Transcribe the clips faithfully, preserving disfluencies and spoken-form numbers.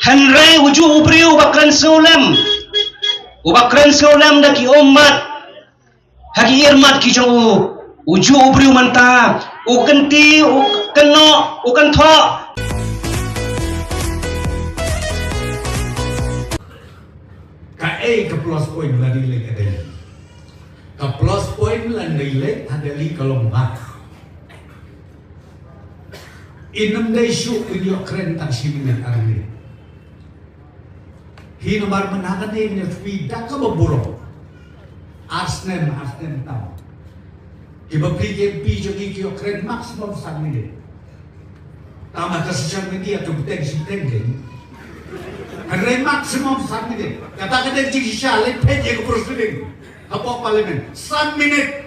Hynrei u juh u briew uba kren sngewlem, uba kren sngewlem da ki ummat ha ki irmat ki jong u, u juh u briew mynta u kynti, u kynnoh, u kynthoh. Kaei ka plus point lane leh ka dei? Ka plus point lane leh ka dei ka long ba ym dei shuh ban ïoh kren tang shi minit ar minit. Hi namar mynta ka dei ne phi da kaba burom. Ar snem, ar snem tam. Kiba phi ki MP jong ngi ki ïoh kren maximum san minit. Tang ha ka social media to bteng shi bteng dei. Hynrei maximum san minit. Kata ka dei jingshisha leh peit ïa ka proceeding hapoh parliament. San minit.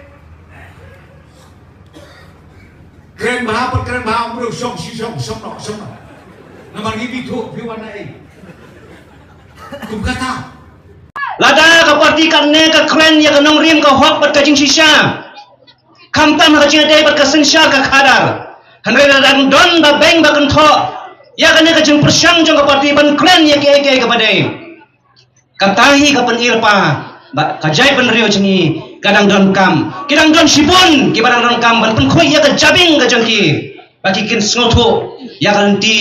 Kren bha pat kren bha, ym briew shong shi shong, shong noh, shong noh. Namar ngi bi thuh phi wan na ei. Kum kata. Lada ka party katne ka kren ïa ka nongrim ka hok bad ka jingshisha, khamtam ha ka jingïadei bad ka synshar ka khadar, hynrei lada dang don ba beng ba kynthoh ïa kane ka jingpyrshang jong ka party ban kren ïa kiei kiei kaba dei, kata hi ka pynïar pa ba ka jaitbynriew jong ngi ka dang donkam. Ki dang don shibun kiba dang donkam ban pynkhuid ïa ka jabieng ka jong ki ba ki kin sngewthuh ïa ka lynti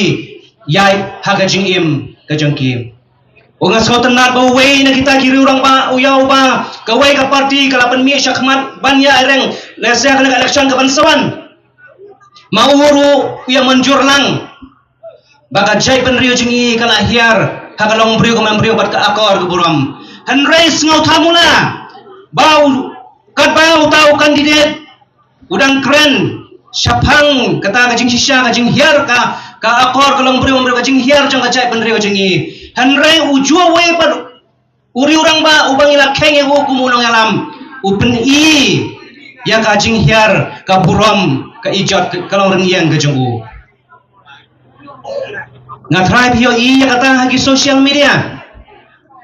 ïa ha ka jingim ka jong ki. U nga sngewtynnat ba uwei na kita ki riew rangbah u ïa uba kawei ka party ka la pynmih shakhmat ban ïa reng lehse ha kane ka election ka ban sa wan. Ma u ruh u ïa mynjur lang ba ka jaitbynriew jong ngi ka la hiar ha ka longbriew ka manbriew bad ka akor ka burom. Hynrei sngewthuh mula ba u katba uta u candidate u dang kren shaphang kata ka jingshisha, ka jinghiar, ka, ka akor ka longbriew manbriew, ka jinghiar jong ka jaitbynriew jong ngi. Hynrei u juh uwei pat u riew rangbah uba ngi la kheiñ ïa u kum u nongïalam u pyni ïa ka jinghiar, ka burom, ka ijot, ka, ka longrynïeng ka jong u. Nga tharai phi ïohi ïa kata ha ki social media.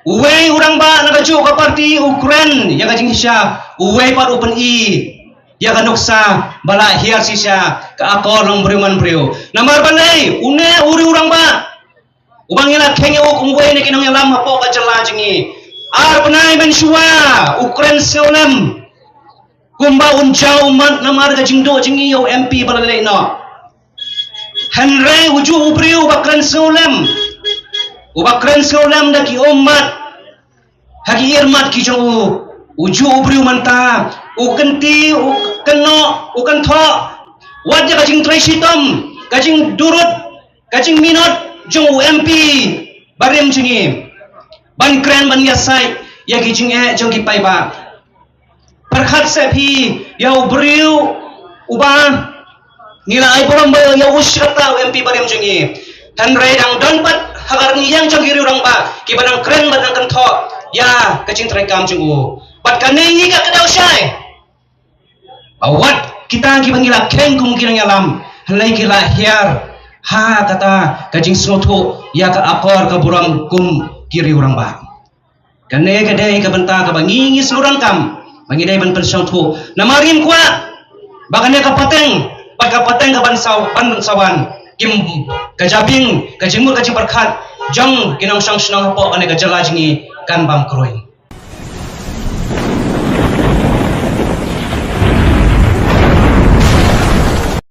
Uwei u rangbah na kajuh ka party u kren ïa ka jingshisha, uwei pat u pyni ïa ka nuksa ba la hiar shisha ka akor longbriew manbriew. Namar balei? Une u riew rangbah uba ngi la kheiñ ïa u kum uwei na ki nongïalam hapoh ka jylla jong ngi, ar bnai mynshuwa u kren sngewlem kumba un jaw ummat namar ka jingduh jong ngi ïa u MP ba la leit noh. Hynrei u juh u briew uba kren sngewlem, uba kren sngewlem da ki ummat ha ki irmat ki jong u, u juh u briew mynta u kynti, u kynnoh, u kynthoh wat ïa ka jingtrei shitom, ka jingdurut, ka jingminot jong u MP barim jong ngi ban kren ban ïasaid ïa ki jingeh jong ki paidbah. Pyrkhat seh phi ïa u briew uba ngi la ai burom ba ïa u shi katta u MP barim jong ngi. Hynrei dang don pat ha ka rynïeng jong ki riew rangbah kiba dang kren bad dang kynthoh ïa ka jingtrei kam jong u. Bad kane hi ka kdew shai ba wat kita kiba ngi la kheiñ kum ki nongïalam, hynrei ki la hiar ha kata ka jingsngewthuh ïa ka akor ka burom kum ki riew rangbah. Kane ka dei ka bynta kaba ngi, ngi sngewdonkam ba ngi dei ban pynsngewthuh. Namar ngim kwah ba kane ka pateng bad ka pateng ka ban sa, ban sa wan, kim, ka jabieng, ka jingmut, ka jingpyrkhat jong ki nongshong shnong hapoh kane ka jylla jong ngi kan bam kruiñ.